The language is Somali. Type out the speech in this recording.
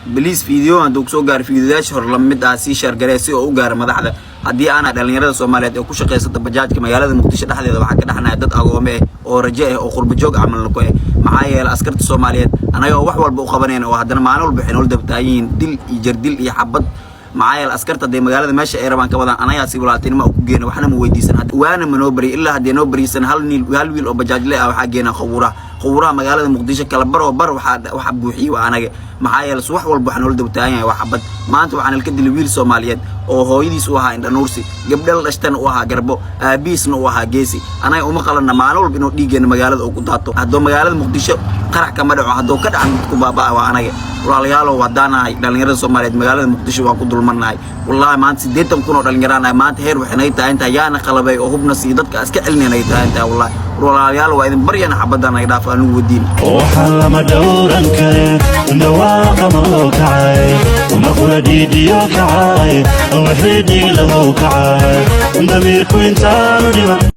Please, video hadduu kusoo gaaro, fiidiyoyaasha hor lamid ah sii share garee si oo u gaaro madaxda. Haddii aana dhalinyarada Soomaaliyeed ee ku shaqaysata bajaajka, magaalada Muqdisho dhexdeeda waxaa ka dhexnaya dad agoome ah oo rajo ah oo qurba joog camalna ku ah. Maxaa yeelay, askarta Soomaaliyeed anaga oo wax walba u qabanayna oo haddana maalin walba waxay noola daba taagan yihiin dil iyo jardil iyo xabad. Maxaa yeelay, askarta hadday magaalada meesha ay rabaan ka wadaan, anagaa si walaaltinimo ku geena, waxna ma weydiisan, waana ma noo baryay. Ilaa haddii noo baryisan, hal niil, hal wiil oo bajaajle ah waxaa geenaa qabuuraha. Qabuuraha magaalada Muqdisho kala baroo bar waxaa buuxiyey waa anaga. Maxaa yeelay, subax walba waxaa noola daba taagan yahay waa xabad. Maanta waxaa nalka dilay wiil Soomaaliyeed oo hooyadiis u ahaa indhanuursi, gabdha la dhashtana u ahaa garbo, aabihiisna u ahaa geesi. Anaga uma qalanna maalin walba inuu dhiiggeena magaalada uu ku daato. Hadduu magaalada Muqdisho qarax kama dhaco, hadduu ka dhacan, dadku baabaa waa anaga. Walaalayaalow, haddaanahay dhalinyarada Soomaaliyeed, magaalada Muqdisho waan ku dulmarnahay. Wallaahi, maanta 80,000 oo dhalinyaraanahay. Maanta heer waxay naga tahay intaa yaana qalabay oo hubna siiyo, dadka iska celinay naga tahay intaa. Wallahi, walaalayaal, waa idin baryana, xabadda naga dhaaf anugu wadiin. Waxaan lama dhowran kare, dhawaaqa ma loo kacay, maqula dhiidhiyo kacay, wixii dhiig lahow kacay, damiirku intaanu dhiman.